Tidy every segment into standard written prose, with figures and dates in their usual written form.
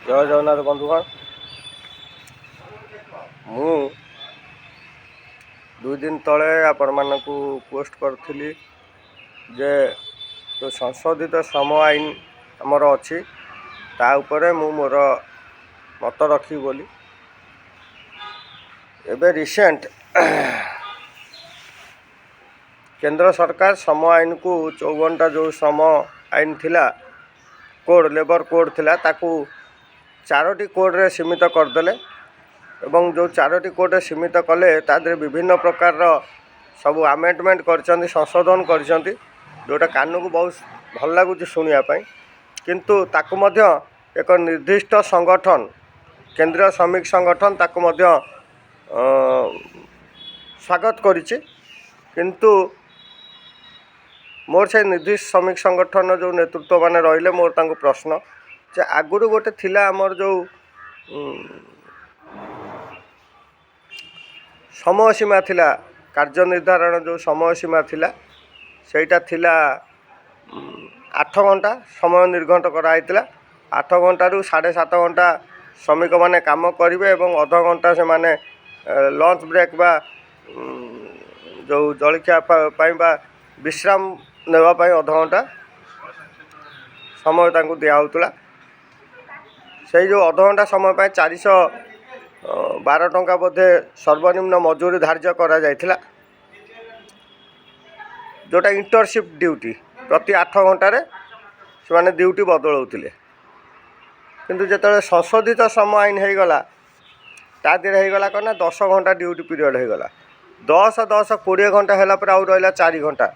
ଜୟ ଜଗନ୍ନାଥ ବନ୍ଧୁଗଣ। ମୁଁ 2 ଦିନ ତଳେ ଆପଣମାନଙ୍କୁ ପୋଷ୍ଟ କରିଥିଲି ଯେ ଯେଉଁ ସଂଶୋଧିତ ଶ୍ରମ ଆଇନ ଆମର ଅଛି, ତା ଉପରେ ମୁଁ ମୋର ମତ ରଖିବି ବୋଲି। ଏବେ ରିସେଣ୍ଟ କେନ୍ଦ୍ର ସରକାର ଶ୍ରମ ଆଇନକୁ, 54ଟା ଯେଉଁ ଶ୍ରମ ଆଇନ ଥିଲା, କୋଡ଼୍, ଲେବର କୋଡ଼୍ ଥିଲା, ତାକୁ ଚାରୋଟି କୋଡ଼୍ରେ ସୀମିତ କରିଦେଲେ। ଏବଂ ଯେଉଁ ଚାରୋଟି କୋଡ଼୍ରେ ସୀମିତ କଲେ, ତା ଦେହରେ ବିଭିନ୍ନ ପ୍ରକାରର ସବୁ ଆମେଣ୍ଡମେଣ୍ଟ କରିଛନ୍ତି, ସଂଶୋଧନ କରିଛନ୍ତି, ଯେଉଁଟା କାନକୁ ବହୁତ ଭଲ ଲାଗୁଛି ଶୁଣିବା ପାଇଁ। କିନ୍ତୁ ତାକୁ ମଧ୍ୟ ଏକ ନିର୍ଦ୍ଦିଷ୍ଟ ସଂଗଠନ, କେନ୍ଦ୍ରୀୟ ଶ୍ରମିକ ସଂଗଠନ, ତାକୁ ମଧ୍ୟ ସ୍ୱାଗତ କରିଛି। କିନ୍ତୁ ମୋର ସେ ନିର୍ଦ୍ଦିଷ୍ଟ ଶ୍ରମିକ ସଂଗଠନର ଯେଉଁ ନେତୃତ୍ୱ ମାନେ ରହିଲେ, ମୋର ତାଙ୍କୁ ପ୍ରଶ୍ନ ଯେ ଆଗରୁ ଗୋଟେ ଥିଲା ଆମର ଯେଉଁ ସମୟ ସୀମା ଥିଲା, କାର୍ଯ୍ୟ ନିର୍ଦ୍ଧାରଣ ଯେଉଁ ସମୟ ସୀମା ଥିଲା, ସେଇଟା ଥିଲା 8 ଘଣ୍ଟା। ସମୟ ନିର୍ଘଣ୍ଟ କରାହେଇଥିଲା 8 ଘଣ୍ଟାରୁ 7.5 ଘଣ୍ଟା ଶ୍ରମିକମାନେ କାମ କରିବେ ଏବଂ ଅଧଘଣ୍ଟା ସେମାନେ ଲଞ୍ଚ ବ୍ରେକ୍ ବା ଯେଉଁ ଜଳଖିଆ ପାଇଁ ବା ବିଶ୍ରାମ ନେବା ପାଇଁ ଅଧଘଣ୍ଟା ସମୟ ତାଙ୍କୁ ଦିଆହେଉଥିଲା। ସେଇ ଯେଉଁ ଅଧଘଣ୍ଟା ସମୟ ପାଇଁ 412 ଟଙ୍କା ବୋଧେ ସର୍ବନିମ୍ନ ମଜୁରୀ ଧାର୍ଯ୍ୟ କରାଯାଇଥିଲା, ଯେଉଁଟା ଇଣ୍ଟରସିଫ୍ଟ ଡ୍ୟୁଟି, ପ୍ରତି 8 ଘଣ୍ଟାରେ ସେମାନେ ଡ୍ୟୁଟି ବଦଳାଉଥିଲେ। କିନ୍ତୁ ଯେତେବେଳେ ସଂଶୋଧିତ ଶ୍ରମ ଆଇନ ହେଇଗଲା, ତା ଦେହରେ ହେଇଗଲା କ'ଣ ନା 10 ଘଣ୍ଟା ଡ୍ୟୁଟି ପିରିୟଡ଼ ହେଇଗଲା। 10, 10, 20 ଘଣ୍ଟା ହେଲା ପରେ ଆଉ ରହିଲା 4 ଘଣ୍ଟା।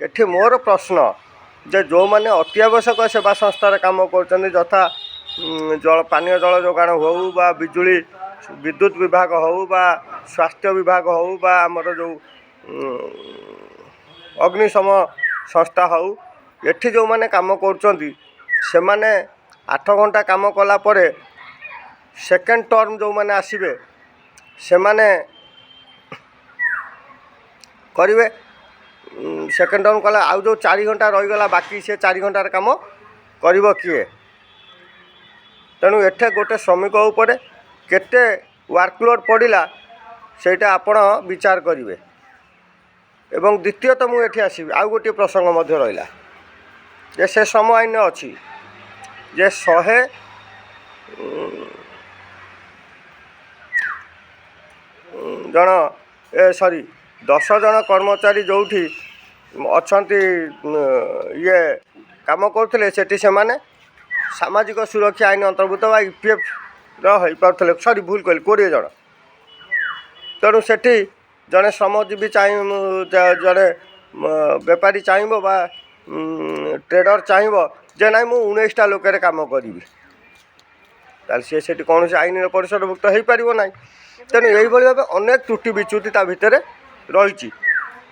ଏଠି ମୋର ପ୍ରଶ୍ନ ଯେ ଯେଉଁମାନେ ଅତ୍ୟାବଶ୍ୟକ ସେବା ସଂସ୍ଥାରେ କାମ କରୁଛନ୍ତି, ଯଥା ଜଳ, ପାନୀୟ ଜଳ ଯୋଗାଣ ହେଉ ବା ବିଜୁଳି ବିଦ୍ୟୁତ ବିଭାଗ ହେଉ ବା ସ୍ୱାସ୍ଥ୍ୟ ବିଭାଗ ହେଉ ବା ଆମର ଯେଉଁ ଅଗ୍ନିଶମ ସଂସ୍ଥା ହେଉ, ଏଠି ଯେଉଁମାନେ କାମ କରୁଛନ୍ତି, ସେମାନେ 8 ଘଣ୍ଟା କାମ କଲା ପରେ ସେକେଣ୍ଡ ଟର୍ମ ଯେଉଁମାନେ ଆସିବେ, ସେମାନେ କରିବେ। ସେକେଣ୍ଡ ଟର୍ମ କଲେ ଆଉ ଯେଉଁ 4 ଘଣ୍ଟା ରହିଗଲା ବାକି, ସେ 4 ଘଣ୍ଟାର କାମ କରିବ କିଏ? ତେଣୁ ଏଠି ଗୋଟେ ଶ୍ରମିକ ଉପରେ କେତେ ୱାର୍କଲୋଡ଼୍ ପଡ଼ିଲା, ସେଇଟା ଆପଣ ବିଚାର କରିବେ। ଏବଂ ଦ୍ୱିତୀୟତଃ ମୁଁ ଏଠି ଆସିବି, ଆଉ ଗୋଟିଏ ପ୍ରସଙ୍ଗ ମଧ୍ୟ ରହିଲା ଯେ ସେ ଶ୍ରମ ଆଇନରେ ଅଛି ଯେ 100 ଜଣ, ଏ ସରି, 10 ଜଣ କର୍ମଚାରୀ ଯେଉଁଠି ଅଛନ୍ତି, ଇଏ କାମ କରୁଥିଲେ, ସେଠି ସେମାନେ ସାମାଜିକ ସୁରକ୍ଷା ଆଇନ ଅନ୍ତର୍ଭୁକ୍ତ ବା ଇପିଏଫ୍ର ହେଇପାରୁଥିଲେ। ସରି, ଭୁଲ କହିଲି, 20 ଜଣ। ତେଣୁ ସେଠି ଜଣେ ଶ୍ରମଜୀବୀ ଚାହିଁ, ଜଣେ ବେପାରୀ ଚାହିଁବ ବା ଟ୍ରେଡ଼ର ଚାହିଁବ ଯେ ନାଇଁ, ମୁଁ 19ଟା ଲୋକରେ କାମ କରିବି, ତାହେଲେ ସିଏ ସେଠି କୌଣସି ଆଇନର ପରିସରଭୁକ୍ତ ହେଇପାରିବ ନାହିଁ। ତେଣୁ ଏଇଭଳି ଭାବେ ଅନେକ ତ୍ରୁଟି ବିଚ୍ୟୁତି ତା ଭିତରେ ରହିଛି।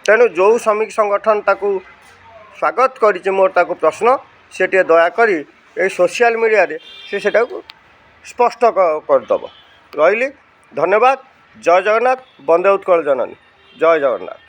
ତେଣୁ ଯେଉଁ ଶ୍ରମିକ ସଂଗଠନ ତାକୁ ସ୍ୱାଗତ କରିଛି, ମୋର ତାକୁ ପ୍ରଶ୍ନ, ସେ ଟିକେ ଦୟାକରି ଏଇ ସୋସିଆଲ ମିଡ଼ିଆରେ ସେ ସେଟାକୁ ସ୍ପଷ୍ଟ କରିଦେବ। ରହିଲି, ଧନ୍ୟବାଦ। ଜୟ ଜଗନ୍ନାଥ, ବନ୍ଦେ ଉତ୍କଳ ଜନନୀ, ଜୟ ଜଗନ୍ନାଥ।